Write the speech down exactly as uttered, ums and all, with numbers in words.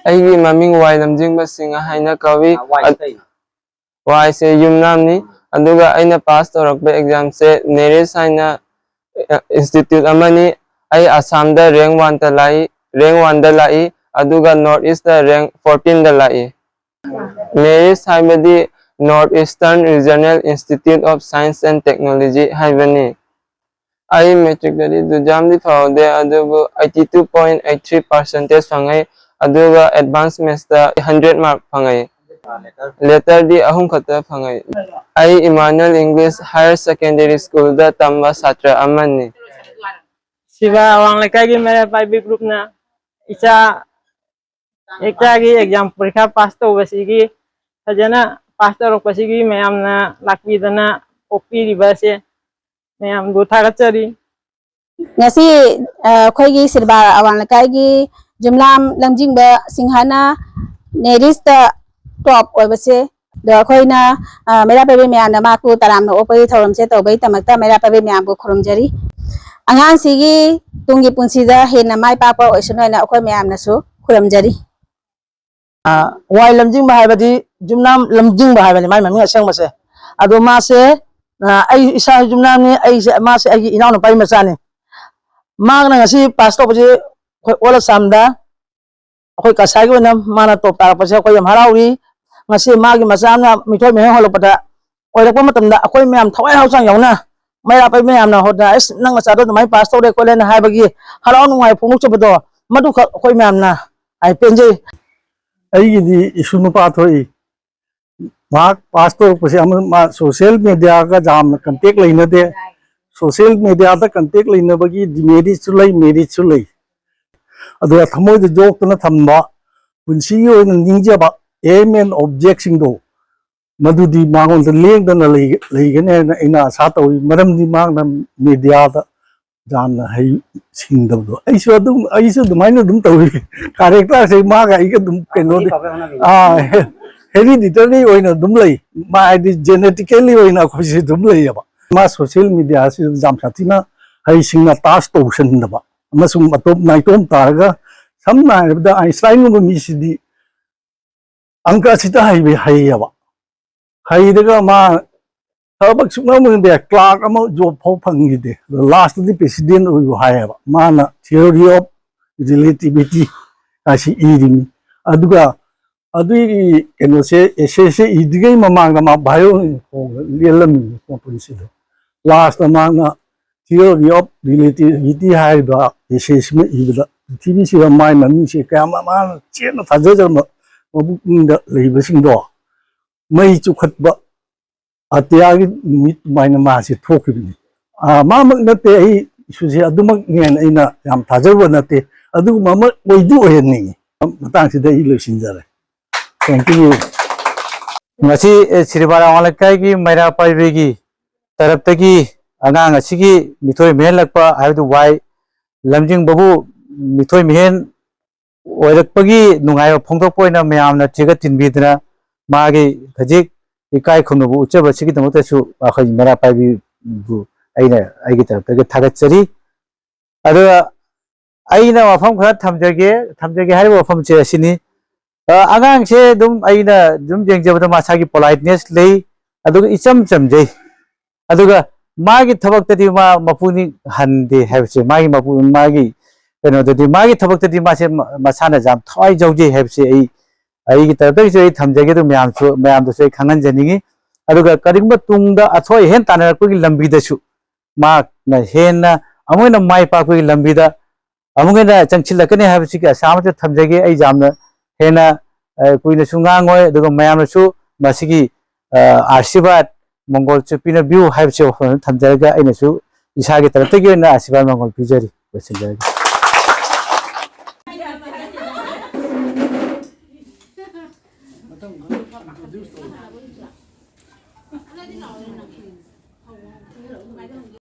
ꯑꯩꯒꯤ ꯃꯃꯤꯡ ꯋꯥꯏ ꯂꯝꯖꯤꯡꯕ ꯁꯤꯡꯍ ꯍꯥꯏꯅ ꯀꯧꯏ꯫ ꯋꯥꯏꯁꯦ ꯌꯨꯝꯅꯥꯝꯅꯤ꯫ ꯑꯗꯨꯒ ꯑꯩꯅ ꯄꯥꯁ ꯇꯧꯔꯛꯄ ꯑꯦꯛꯖꯥꯝꯁꯦ ꯅꯦꯔꯤꯁ ꯍꯥꯏꯅ ꯏꯟꯁꯇꯤꯇ꯭ꯌꯨꯠ ꯑꯃꯅꯤ꯫ ꯑꯩ ꯑꯁꯥꯝꯗ ꯔꯦꯡ ꯋꯥꯟꯗ ꯂꯥꯛꯏ, ꯔꯦꯡ ꯋꯥꯟꯗ ꯂꯥꯛꯏ꯫ ꯑꯗꯨꯒ ꯅꯣꯔꯠ ꯏꯁꯇ ꯔꯦꯡ ꯐꯣꯔꯇꯤꯟꯗ ꯂꯥꯛꯏ꯫ ꯅꯦꯔꯤꯁ ꯍꯥꯏꯕꯗꯤ North Eastern Regional Institute of Science and Technology ꯍꯥꯏꯕꯅꯤ꯫ ꯑꯩ ꯃꯦꯇ꯭ꯔꯤꯛꯇꯗꯤ ꯑꯗꯨ ꯌꯥꯝꯗꯤ ꯐꯍꯧꯗꯦ, ꯑꯗꯨꯕꯨ eighty two point eight three percentage ꯐꯪꯉꯦ꯫ ꯑꯗꯨꯒ ꯑꯦꯗꯚꯥꯟꯁ ꯃꯦꯠꯁꯇ ꯍꯟꯗ꯭ꯔꯦꯠ ꯃꯥꯔꯛ ꯐꯪꯉꯦ꯫ ꯂꯦꯇꯔꯗꯤ ꯑꯍꯨꯝ ꯈꯛꯇ ꯐꯪꯉꯦ꯫ ꯑꯩ ꯏꯃꯥꯅꯨꯑꯦꯜ ꯏꯪꯂꯤꯁ ꯍꯥꯌꯔ ꯁꯦꯀꯦꯟꯗꯔꯤ ꯁ꯭ꯀꯨꯜꯗ ꯇꯝꯕ ꯁꯥꯇ꯭ꯔ ꯑꯃꯅꯤ꯫ ꯁꯤꯕꯥ ꯑꯋꯥꯡ ꯂꯩꯀꯥꯏꯒꯤ ꯃꯩꯔꯥ ꯄꯥꯏꯕꯤ ꯒ꯭ꯔꯨꯞꯅ ꯏꯆꯥ, ꯏꯆꯥꯒꯤ ꯑꯦꯛꯖꯥꯝ ꯄꯔꯤꯈꯥ ꯄꯥꯁ ꯇꯧꯕꯁꯤꯒꯤ, ꯐꯖꯅ ꯄꯥꯁ ꯇꯧꯔꯛꯄꯁꯤꯒꯤ ꯃꯌꯥꯝꯅ ꯂꯥꯛꯄꯤꯗꯅ ꯑꯣꯛꯄꯤꯔꯤꯕ ꯑꯁꯦ ꯃꯌꯥꯝꯕꯨ ꯊꯥꯒꯠꯆꯔꯤ꯫ ꯉꯁꯤ, ꯑ, ꯑꯩꯈꯣꯏꯒꯤ ꯁꯤꯜꯕꯥ ꯑꯋꯥꯡ ꯂꯩꯀꯥꯏꯒꯤ ꯌꯨꯝꯅꯥꯝ ꯂꯝꯖꯤꯡꯕ ꯁꯤꯡꯍꯅ ꯅꯦꯔꯤꯁꯇ ꯇꯣꯞ ꯑꯣꯏꯕꯁꯦ, ꯑꯗꯣ ꯑꯩꯈꯣꯏꯅ, ꯑ, ꯃꯩꯔꯥ ꯄꯥꯏꯕꯤ ꯃꯌꯥꯝꯅ ꯃꯍꯥꯛꯄꯨ ꯇꯔꯥꯝꯅ ꯑꯣꯛꯄꯒꯤ ꯊꯧꯔꯝꯁꯦ ꯇꯧꯕꯒꯤꯗꯃꯛꯇ ꯃꯩꯔꯥ ꯄꯥꯏꯕꯤ ꯃꯌꯥꯝꯕꯨ ꯈꯨꯔꯨꯝꯖꯔꯤ꯫ ꯑꯉꯥꯡꯁꯤꯒꯤ ꯇꯨꯡꯒꯤ ꯄꯨꯟꯁꯤꯗ ꯍꯦꯟꯅ ꯃꯥꯏ ꯄꯥꯛꯄ ꯑꯣꯏꯁꯅꯨ ꯍꯥꯏꯅ ꯑꯩꯈꯣꯏ ꯃꯌꯥꯝꯅꯁꯨ ꯈꯨꯔꯨꯝꯖꯔꯤ꯫ ꯑ, ꯋꯥꯏ ꯂꯝꯖꯤꯡꯕ ꯍꯥꯏꯕꯗꯤ ꯌꯨꯝꯅꯥꯝ ꯂꯝꯖꯤꯡꯕ ꯍꯥꯏꯕꯅꯤ ꯃꯥꯏ ꯃꯃꯤꯡ ꯑꯁꯦꯡꯕꯁꯦ꯫ ꯑꯗꯣ ꯃꯥꯁꯦ, ꯑ, ꯑꯩ ꯏꯁꯥ ꯌꯨꯝꯅꯥꯝꯅꯤ, ꯑꯩꯁꯦ, ꯃꯥꯁꯦ ꯑꯩꯒꯤ ꯏꯅꯥꯎꯅꯨꯄꯥꯒꯤ ꯃꯆꯥꯅꯤ꯫ ꯃꯥꯅ ꯉꯁꯤ ꯄꯥꯁ ꯇꯧꯕꯁꯦ ꯑꯩꯈꯣꯏ ꯑꯣꯜ ꯑꯁꯥꯝꯗ ꯑꯩꯈꯣꯏ ꯀꯁꯥꯔꯒꯤ ꯑꯣꯏꯅ ꯃꯥꯅ ꯇꯣꯞ ꯇꯥꯔꯛꯄꯁꯦ ꯑꯩꯈꯣꯏ ꯌꯥꯝ ꯍꯔꯥꯎꯔꯤ꯫ ꯉꯁꯤ ꯃꯥꯒꯤ ꯃꯆꯥ ꯑꯃꯅ ꯃꯤꯊꯣꯏ ꯃꯍꯦꯟ ꯍꯣꯜꯂꯛꯄꯗ ꯑꯣꯏꯔꯛꯄ ꯃꯇꯝꯗ ꯑꯩꯈꯣꯏ ꯃꯌꯥꯝ ꯊꯋꯥꯏ ꯍꯛꯆꯥꯡ ꯌꯥꯎꯅ ꯃꯩꯔꯥ ꯄꯥꯏꯕꯤ ꯃꯌꯥꯝꯅ ꯍꯣꯠꯅ, "ꯑꯁ, ꯅꯪ ꯅꯆꯥꯗꯣ ꯑꯗꯨꯃꯥꯏꯅ ꯄꯥꯁ ꯇꯧꯔꯦ ꯈꯣꯠꯂꯦꯅ" ꯍꯥꯏꯕꯒꯤ ꯍꯔꯥꯎ ꯅꯨꯡꯉꯥꯏ ꯐꯣꯡꯗꯣꯛꯆꯕꯗꯣ, ꯃꯗꯨꯈꯛ ꯑꯩꯈꯣꯏ ꯃꯌꯥꯝꯅ ꯍꯥꯏ ꯄꯦꯟꯖꯩ꯫ ꯑꯩꯒꯤꯗꯤ ꯏꯁꯨ ꯅꯨꯄꯥ ꯊꯣꯛꯏ꯫ ꯃꯍꯥꯛ ꯄꯥꯁ ꯇꯧꯔꯛꯄꯁꯦ ꯑꯃ, ꯃꯥ ꯁꯣꯁꯤꯌꯦꯜ ꯃꯦꯗꯤꯌꯥꯒ ꯌꯥꯝꯅ ꯀꯟꯇꯦꯛ ꯂꯩꯅꯗꯦ꯫ ꯁꯣꯁꯤꯌꯦꯜ ꯃꯦꯗꯤꯌꯥꯗ ꯀꯟꯇꯦꯛ ꯂꯩꯅꯕꯒꯤ ꯗꯤꯃꯦꯔꯤꯠꯁꯨ ꯂꯩ, ꯃꯦꯔꯤꯠꯁꯨ ꯂꯩ꯫ ꯑꯗꯨꯒ ꯊꯃꯣꯏꯗ ꯌꯣꯛꯇꯨꯅ ꯊꯝꯕ, ꯄꯨꯟꯁꯤꯒꯤ ꯑꯣꯏꯅ ꯅꯤꯡꯖꯕ aim and objectꯁꯤꯡꯗꯣ, ꯃꯗꯨꯗꯤ ꯃꯉꯣꯟꯗ ꯂꯦꯡꯗꯅ ꯂꯩ-, ꯂꯩꯒꯅꯤ ꯍꯥꯏꯅ ꯑꯩꯅ ꯑꯁꯥ ꯇꯧꯏ꯫ ꯃꯔꯝꯗꯤ ꯃꯍꯥꯛꯅ ꯃꯦꯗꯤꯌꯥꯗ ꯌꯥꯝꯅ ꯍꯩ ꯁꯤꯡꯗꯕꯗꯣ꯫ ꯑꯩꯁꯨ ꯑꯗꯨꯝ, ꯑꯩꯁꯨ ꯑꯗꯨꯃꯥꯏꯅ ꯑꯗꯨꯝ ꯇꯧꯏ꯫ ꯀꯥꯔꯦꯛꯇꯔꯁꯦ ꯃꯥꯒ ꯑꯩꯒ ꯑꯗꯨꯝ ꯀꯩꯅꯣꯗꯤ, ꯑꯥ, ꯍꯦꯔꯤꯗꯤꯇꯔꯤ ꯑꯣꯏꯅ ꯑꯗꯨꯝ ꯂꯩ꯫ ꯃꯥ ꯍꯥꯏꯗꯤ ꯖꯦꯅꯦꯇꯤꯀꯦꯜꯂꯤ ꯑꯣꯏꯅ ꯑꯩꯈꯣꯏꯁꯦ ꯑꯗꯨꯝ ꯂꯩꯌꯦꯕ꯫ ꯃꯥ ꯁꯣꯁꯤꯌꯦꯜ ꯃꯦꯗꯤꯌꯥꯁꯤꯗ ꯌꯥꯝ ꯁꯥꯊꯤꯅ ꯍꯩꯁꯤꯡꯅ ꯇꯥꯁ ꯇꯧꯁꯟꯗꯕ ꯑꯃꯁꯨꯡ ꯑꯇꯣꯞ ꯅꯥꯏꯇꯣꯝ ꯇꯥꯔꯒ, ꯁꯝꯅ ꯍꯥꯏꯔꯕꯗ ꯑꯥꯏꯟꯁꯇꯥꯏꯟꯒꯨꯝꯕ ꯃꯤꯁꯤꯗꯤ ꯑꯪꯀꯁꯤꯗ ꯍꯩꯕ ꯍꯩꯌꯦꯕ꯫ ꯍꯩꯔꯒ ꯃꯥ ꯊꯕꯛ ꯁꯨꯡꯐꯪ ꯐꯪꯗꯦ, ꯀ꯭ꯂꯥꯔꯛ ꯑꯃ ꯖꯣꯕ ꯐꯥꯎ ꯐꯪꯈꯤꯗꯦ꯫ ꯂꯥꯁꯇꯗꯤ ꯄ꯭ꯔꯦꯁꯤꯗꯦꯟ ꯑꯣꯏꯕ ꯍꯥꯏꯌꯦꯕ꯫ ꯃꯥꯅ ꯊꯤꯑꯣꯔꯤ ꯑꯣꯐ ꯔꯤꯂꯦꯇꯤꯚꯤꯇꯤ ꯍꯥꯏꯁꯤ ꯏꯔꯤꯅꯤ꯫ ꯑꯗꯨꯒ ꯑꯗꯨꯒꯤ ꯀꯩꯅꯣꯁꯦ, ꯑꯦꯁꯦꯁꯦ ꯏꯗ꯭ꯔꯤꯉꯩ ꯃꯃꯥꯡꯗ ꯃꯥ ꯚꯥꯏꯑꯣ ꯂꯦꯜꯂꯝꯃꯤꯅꯤ ꯃꯄꯨꯟꯁꯤꯗꯣ꯫ ꯂꯥꯁꯇ ꯃꯥꯅ ꯊꯤꯑꯣꯔꯤ ꯑꯣꯐ ꯔꯤꯂꯦꯇꯤꯚꯤꯇꯤ ꯍꯥꯏꯔꯤꯕ ꯑꯦꯁꯦꯁꯤꯃ ꯏꯕꯗ ꯄ꯭ꯔꯤꯊꯤꯕꯤꯁꯤꯗ ꯃꯥꯏ ꯃꯃꯤꯡꯁꯦ ꯀꯌꯥꯝ ꯃꯥꯅ ꯆꯦꯠꯅ ꯊꯥꯖꯖꯔꯝꯕ ꯃꯕꯨꯛꯅꯤꯡꯗ ꯂꯩꯕꯁꯤꯡꯗꯣ ꯃꯩ ꯆꯨꯈꯠꯄ ꯑꯇꯤꯌꯥꯒꯤ ꯅꯨꯃꯤꯠ ꯑꯗꯨꯃꯥꯏꯅ ꯃꯥꯁꯦ ꯊꯣꯛꯈꯤꯕꯅꯤ꯫ ꯑꯥ, ꯃꯥꯃꯛ ꯅꯠꯇꯦ, ꯑꯩ ꯏꯁꯨꯁꯦ ꯑꯗꯨꯃꯛꯅꯦꯅ ꯑꯩꯅ ꯌꯥꯝ ꯊꯥꯖꯔꯨꯕ ꯅꯠꯇꯦ, ꯑꯗꯨꯒꯨꯝꯕ ꯑꯃ ꯑꯣꯏꯗꯤ ꯑꯣꯏꯍꯟꯅꯤꯡꯉꯤ꯫ ꯃꯇꯥꯡꯁꯤꯗ ꯑꯩ ꯂꯣꯏꯁꯤꯟꯖꯔꯦ꯫ Thank you꯫ ꯉꯁꯤ, ꯑꯦ, ꯁꯤꯔꯤꯕꯥꯔꯥ ꯋꯥꯡ ꯂꯩꯀꯥꯏꯒꯤ ꯃꯩꯔꯥ ꯄꯥꯏꯕꯤꯒꯤ ꯇꯔꯞꯇꯒꯤ ꯑꯉꯥꯡ ꯑꯁꯤꯒꯤ ꯃꯤꯊꯣꯏ ꯃꯤꯍꯦꯟꯂꯛꯄ ꯍꯥꯏꯕꯗꯤ ꯋꯥꯏ ꯂꯝꯖꯤꯡꯕꯕꯨ ꯃꯤꯊꯣꯏ ꯃꯤꯍꯦꯟ ꯑꯣꯏꯔꯛꯄꯒꯤ ꯅꯨꯡꯉꯥꯏꯕ ꯐꯣꯡꯗꯣꯛꯄ ꯑꯣꯏꯅ ꯃꯌꯥꯝꯅ ꯆꯦꯒꯠ ꯆꯤꯟꯕꯤꯗꯨꯅ ꯃꯥꯒꯤ ꯍꯧꯖꯤꯛ ꯏꯀꯥꯏ ꯈꯨꯝꯅꯕ ꯎꯠꯆꯕꯁꯤꯒꯤꯗꯃꯛꯇꯁꯨ ꯑꯩꯈꯣꯏ ꯃꯩꯔꯥ ꯄꯥꯏꯕꯤꯕꯨ ꯑꯩꯅ ꯑꯩꯒꯤ ꯇꯔꯞꯇꯒꯤ ꯊꯥꯒꯠꯆꯔꯤ꯫ ꯑꯗꯨꯒ ꯑꯩꯅ ꯋꯥꯐꯝ ꯈꯔ ꯊꯝꯖꯒꯦ, ꯊꯝꯖꯒꯦ ꯍꯥꯏꯔꯤꯕ ꯋꯥꯐꯝꯁꯦ ꯑꯁꯤꯅꯤ꯫ ꯑ, ꯑꯉꯥꯡꯁꯦ ꯑꯗꯨꯝ ꯑꯩꯅ ꯑꯗꯨꯝ ꯌꯦꯡꯖꯕꯗ ꯃꯁꯥꯒꯤ ꯄꯣꯂꯥꯏꯠꯅꯦꯁ ꯂꯩ, ꯑꯗꯨꯒ ꯏꯆꯝ ꯆꯝꯖꯩ꯫ ꯑꯗꯨꯒ ꯃꯥꯒꯤ ꯊꯕꯛꯇꯗꯤ ꯃꯥ ꯃꯄꯨꯛꯅꯤꯡ ꯍꯟꯗꯦ ꯍꯥꯏꯕꯁꯦ, ꯃꯥꯒꯤ ꯃꯄꯨ-, ꯃꯥꯒꯤ ꯀꯩꯅꯣꯗꯗꯤ, ꯃꯥꯒꯤ ꯊꯕꯛꯇꯗꯤ ꯃꯥꯁꯦ ꯃ-, ꯃꯁꯥꯅ ꯌꯥꯝ ꯊꯋꯥꯏ ꯌꯥꯎꯖꯩ ꯍꯥꯏꯕꯁꯦ ꯑꯩ, ꯑꯩꯒꯤ ꯇꯔꯞꯇꯒꯤꯁꯨ ꯑꯩ ꯊꯝꯖꯒꯦ, ꯑꯗꯨ ꯃꯌꯥꯝꯁꯨ, ꯃꯌꯥꯝꯗꯁꯨ ꯑꯩ ꯈꯪꯍꯟꯖꯅꯤꯡꯉꯤ꯫ ꯑꯗꯨꯒ ꯀꯔꯤꯒꯨꯝꯕ ꯇꯨꯡꯗ ꯑꯊꯣꯏ ꯑꯍꯦꯟ ꯇꯥꯟꯅꯔꯛꯄꯒꯤ ꯂꯝꯕꯤꯗꯁꯨ ꯃꯍꯥꯛꯅ ꯍꯦꯟꯅ ꯑꯃꯨꯛ ꯍꯦꯟꯅ ꯃꯥꯏ ꯄꯥꯛꯄꯒꯤ ꯂꯝꯕꯤꯗ ꯑꯃꯨꯛ ꯍꯦꯟꯅ ꯆꯪꯁꯤꯜꯂꯛꯀꯅꯤ ꯍꯥꯏꯕꯁꯤꯒꯤ ꯑꯁꯥ ꯑꯃꯁꯨ ꯊꯝꯖꯒꯦ꯫ ꯑꯩ ꯌꯥꯝꯅ ꯍꯦꯟꯅ, ꯑ, ꯀꯨꯏꯅꯁꯨ ꯉꯥꯡꯉꯣꯏ, ꯑꯗꯨꯒ ꯃꯌꯥꯝꯅꯁꯨ ꯃꯁꯤꯒꯤ, ꯑ, ꯑꯥꯁꯤꯔꯕꯥꯗ ꯃꯪꯒꯣꯜꯁꯨ ꯄꯤꯅꯕꯤꯌꯨ ꯍꯥꯏꯕꯁꯤ ꯋꯥꯐꯝ ꯊꯝꯖꯔꯒ ꯑꯩꯅꯁꯨ ꯏꯁꯥꯒꯤ ꯇꯔꯞꯇꯒꯤ ꯑꯣꯏꯅ ꯑꯥꯁꯤꯔꯕꯥꯗ ꯃꯪꯒꯣꯜ ꯄꯤꯖꯔꯤ꯫ ꯂꯣꯏꯁꯤꯟꯖꯔꯒꯦ꯫